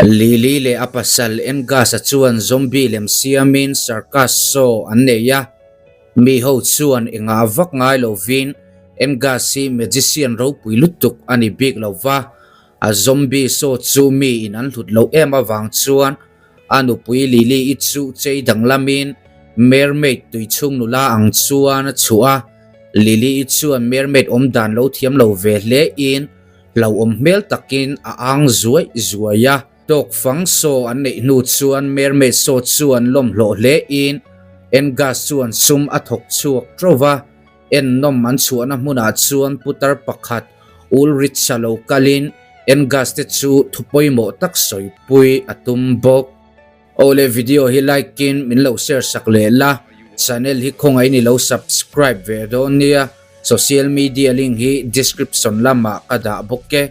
Lily leh a pasal Angus-a chuan zombie lem siamin circus show an nei a. Mi ho chuan engah vak ngai lovin Angus hi magician ropui lutuk a ni bik lo va, a zombie show chu mi in an hlut loh em avang chuan a nupui Lily-i chu chei danglamin mermaid tuichhung nula ang chuan a chhuah a. Lily-i chuan mermaid awm dan lo thiam lo ve hle in hlauhawm hmel takin a ang zuai zuai a. Tawk fang saw an neih hnu chuan mermaid saw chuan lawm hlawh hle in Angus chuan sum a thawk chhuak teuh va. Ennawm an chhuahna hmunah chuan putar pakhat Ulrich-a lo kalin Angus te chu thu pawimawh tak sawipui a tum bawk. Aw le video hi like in min lo share sak leh la, channel hi khawngaih in i lo subscribe ve dawn nia, social media link hi description lamah ka dah bawk e,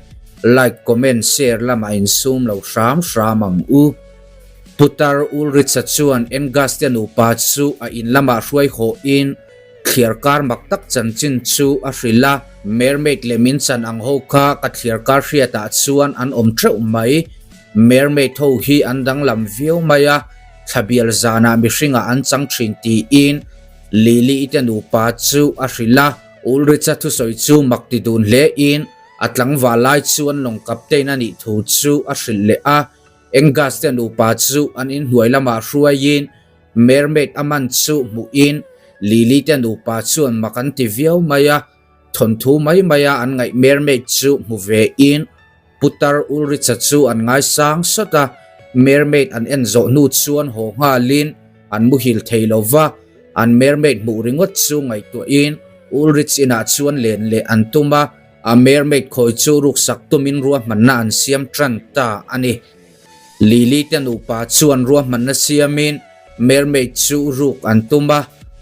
like comment share lamah in sum lo hram hram ang u. Putar Ulrich-a chuan Angus te nupa chu a in lamah hruai haw in thliar kar mak tak chanchin chu a hrilh a, mermaid leh min chan ang ho kha ka thliar kar hriatah chuan an awm teuh mai. Mermaid ho hi an danglam viau mai a, thlabial zanah mihringah an chang thin tiin Lily-i te nupa chu a hrilh a. Ulrich-a thusawi chu mak ti dun hle in a tlangval lai chuan lawng captain a nih thu chu a hrilh leh a. Angus te nupa chu an inhnuai lamah hruaiin mermaid a man chu hmuhin Lily te nupa chuan mak an ti viau mai a. Thawnthu mai maia an ngaih mermaid chu hmu ve in Putar Ulrich-a chu an ngaisang sawt a, mermaid an en zawh hnu chuan haw nghalin an muhil thei lo va, an mermaid hmuh ringawt chu ngaihtuahin Ulrich inah chuan len leh an tum a, a mermaid khawi chu ruksak tumin ruahmanna an siam tan ta a ni. Lily te nupa chuan ruahmanna siamin mermaid chu ruk an tum a,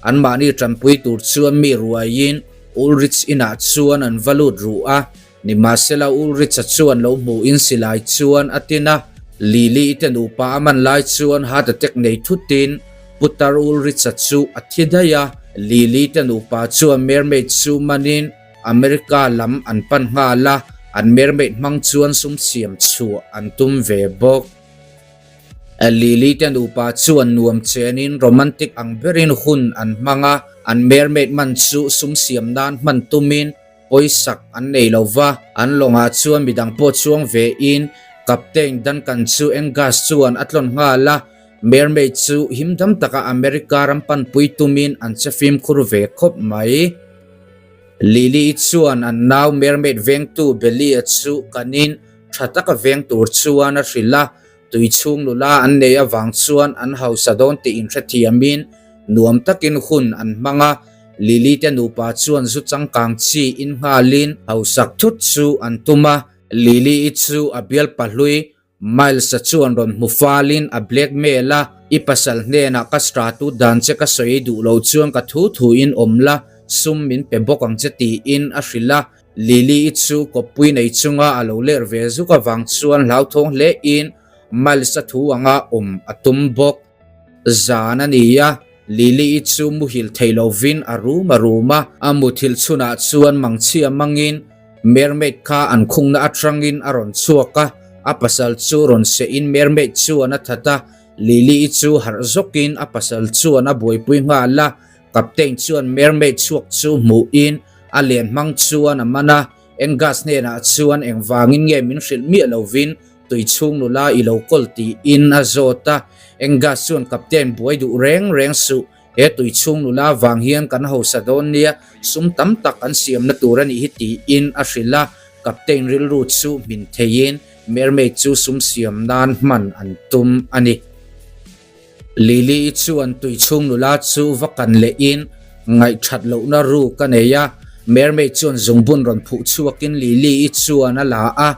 anmahni tanpui tur chuan mi ruaiin Ulrich inah chuan an va lut ruh a. Nimahsela Ulrich-a chuan lo hmuhin silai chuan a tin a, Lily-i te nupa a man lai chuan heart attack nei thutin Putar Ulrich-a chu a thi daih a. Lily te nupa chuan mermaid chu manin America lam an pan nghal a, an mermaid hmang chuan sum siam chhuah an tum ve bawk. Lily te nupa chuan nuam chenin romantic ang berin hun an hmang a, an mermaid man chu sum siam nan hman tumin Pawisak an nei lo va, an lawngah chuan midang pawh chuang ve in Captain Duncan chu Angus chuan a tlawn nghal a, Mermaid chu him dam taka America ram panpui tumin an che fimkhur ve khawp mai. Lily-i chuan an nau Mermaid vengtu Belly-a chu kanin tha taka veng tur chuan a hrilh a, tui chhung nula an nei avang chuan an hausa dawn tih inhrethiamin nuam takin hun an hmang a, Lily te nupa chuan zu changkang chi in nghalin hausak thut chu an tum a, Lily-i chu a bial pahlui Miles-a chuan rawn hmu falin a blackmail a, I pasal hnenah ka stratu dan che ka sawi duh lo chuan ka thu thu in awm la, sum min pe bawk ang che tiin a hrilh a, Lily-i chu kawppui nei chunga a lo ler ve zuk avang chuan hlauthawng hle in Miles-a thu anga awm a tum bawk. Zan a ni a, Lily-i chu muhil thei lovin a rum a rum a, a muthilh chhunah chuan mangchhia mangin mermaid kha an khungna atangin a rawn chhuak a, a pasal chu rawn sehin mermaid chuan a that a, Lily-i chu harh zawkin a pasal chuan a buaipui nghal a, Captain chuan mermaid chhuak chu hmuhin a len hmang chuan a man a, Angus hnenah chuan engvangin nge min hrilh miah lovin tui chhung nula i lo kawl tiin a zawt a, Angus chuan Captain buai duh reng reng suh, he tui chhung nula vang hian kan hausa dawn nia, sum tam tak an siamna tur a nih hi tiin a hrilh a, Captain rilru chu hmin theiin mermaid chu sum siam nan hman an tum a ni. Lily-i chuan tui chhung nula chu va kan lehin ngaihthat lohna ru ka nei a, Mermaid chuan zungbun rawn phuh chhuakin Lily-i chuan a la a,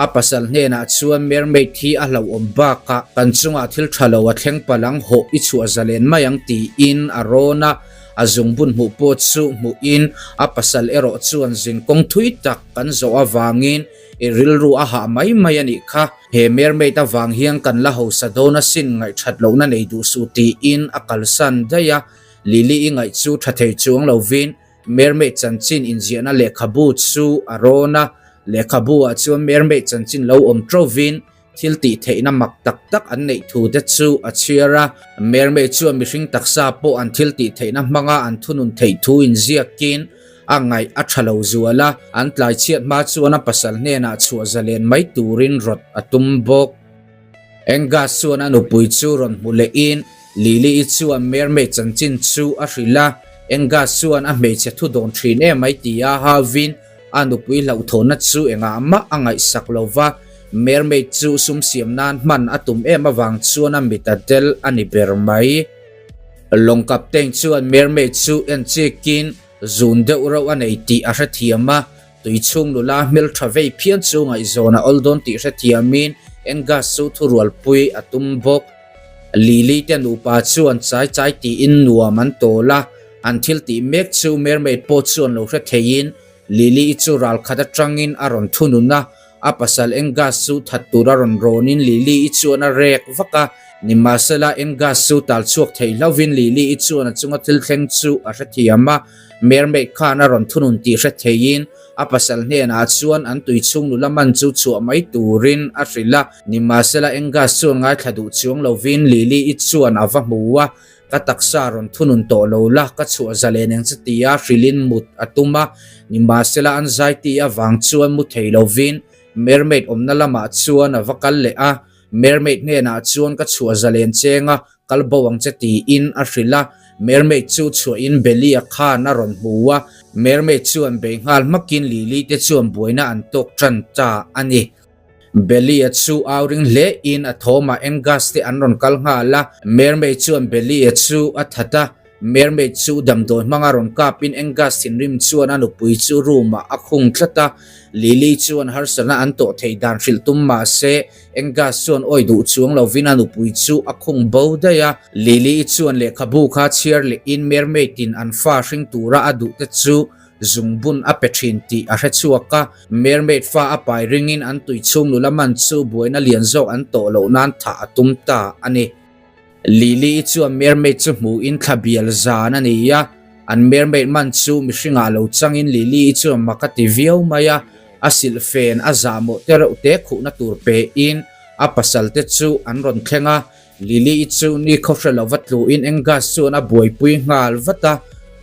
a pasal hnenah chuan Mermaid hi a hlauhawm bakah kan chungah thil tha lo a thleng palh ang hawh i chhuah zalen mai ang tiin a rawn a, a zungbun hmuh pawh chu hmuhin a pasal erawh chuan zinkawng thui tak kan zawh avangin i rilru a hah mai mai a nih kha. He mermaid avang hian kan la hausa dawn asin ngaihthat lohna nei duh suh tiin a kalsan daih a, Lily-i ngaih chu tha thei chuang lovin mermaid chanchin inziahna lehkhabu chu a rawn a, lehkhabu ah chuan mermaid chanchin lo awm ṭovin Thil tih theihna mak tak tak an neih thu te chu a chhiar a. Mermaid chuan mihring taksa pawh an thil tih theihna hmanga an thunun theih thu inziakin a ngaih a tha lo zual a, an tlai chhiat hma chuan a pasal hnenah chhuah zalen mai turin rawt a tum bawk. Angus chuan a nupui chu rawn hmu lehin Lily-i chuan Mermaid chanchin chu a hrilh a, Angus chuan a hmeichhe thu dawn thin em mai tia hauvin A nupui hlauhthawnna chu engah mah a ngaihsak lo va, mermaid chu sum siam nan hman a tum em avang chuan a mit a del a ni ber mai. Lawng captain chuan mermaid chu en chikin zun deuh reuh a nei tih a hrethiam a, tui chhung nula hmeltha vei phian chu ngaihzawn a awl dawn tih hrethiamin Angus chu thurualpui a tum bawk. Lily te nupa chuan chai chai tiin nuam an tawl a, An thil tih mek chu mermaid pawh chuan lo hre theiin Lily-i chu ral khat atangin a rawn thunun a, a pasal Angus chu that tur a rawn rawnin Lily-i chuan a rek vak a. Nimahsela Angus chu tal chhuak thei hlauhin Lily-i chuan a chunga thil thleng chu a hrethiam a, mermaid khan a rawn thunun tih hre theiin a pasal hnenah chuan an tui chhung nula man chu chhuah mai turin a hrilh a. Nimahsela Angus chuan ngaithla duh chuang lovin Lily-i chuan a va hmu a, Ka taksa rawn thunun tawh lo la, ka chhuah zalen eng che tia hrilhin mut a tum a, nimahsela an zai ti avang chuan mu thei lovin mermaid awmna lamah chuan a va kal leh a, mermaid hnenah chuan ka chhuah zalen cheng a, kal bo ang che tiin a hrilh a, mermaid chu chhuahin Belly-a khan a rawn hmu a, mermaid chuan bei nghal hmakin Lily te chuan buaina an tawk tan ta a ni. Belly-a chu au ring hle in a thawmah Angus te an rawn kal nghal a, Mermaid chuan Belly-a chu a that a, Mermaid chu damdawi hmanga rawn kap in Angus thinrim chuan a nupui chu room ah a khung tlat a, Lily chuan harsatna an tawh theih dan hrilh tum mah se Angus chuan awi duh chuang lovin a nupui chu a khung bo daih a, Lily-i chuan lehkhabu kha chhiar leh in Mermaid in an fa hring tura a duh te chu Zungbun a pe thin tih a hre chhuak a, mermaid fa a pai ringin an tui chhung nula man chu buaina lian zawk an tawh loh nan thah a tum ta a ni. Lily-i chuan mermaid chu hmuhin thla bial zan a ni a, an mermaid man chu mihringah lo changin Lily-i chuan mak a ti viau mai a, a silhfen a zahmawh te reuh te khuhna tur pein a pasal te chu an rawn thleng a, Lily-i chu ni khawhre lova tluin Angus chuan a buaipui nghal vat a,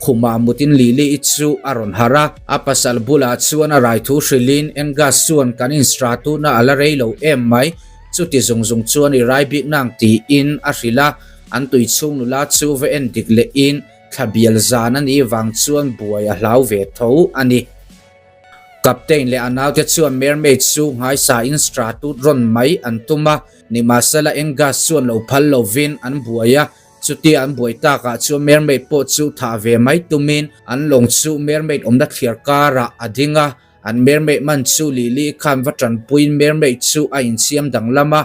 khumah mutin Lily-i chu a rawn harh a. A pasal bulah chuan a rai thu hrilhin Angus chuan kan insra tuna a la rei lo em mai, chuti zung zung chuan i rai bik nang tiin a hrilh a, an tui chhung nula chu va en dik lehin thla bial zan a nih vang chuan buai a hlau ve tho a ni. Captain leh a naute chuan mermaid chu nghaisa in stratut rawn mai an tum a, nimahsela Angus chuan lo phal lovin an buai a, chutia an buai takah chuan mermaid pawh chu thah ve mai tumin an lawng chu mermaid awmna thliar karah a ding a, an mermaid man chu Lily khan va tanpuiin mermaid chu a insiam danglam a,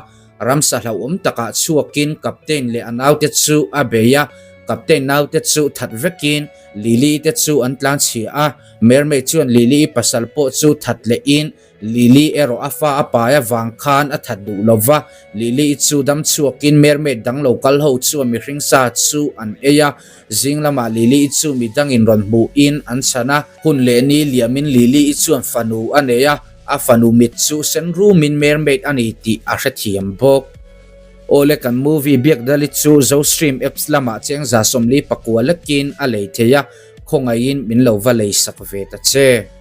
ramsa hlauhawm takah chhuakin Captain leh a naute chu a bei a, Captain naute chu that vekin Lily te chu an tlanchhia a. Mermaid chuan Lily-i pasal pawh chu that lehin Lily erawh a fa a pai avang khan a that duh lo va. Lily-i chu dam chhuakin mermaid dang lo kal ho chuan mihring sa chu an ei a. Zing lamah Lily-i chu midangin rawn hmuhin an chhan a. Hun leh ni liamin Lily-i chuan fanu a nei a, a fanu mit chu sen rumin mermaid a ni tih a hrethiam bawk. Awle kan movie Biakdali chu Zostream apps lamah chengza 44 lekin a lei thei a. Khawngaihin min lo va lei sak ve ta che.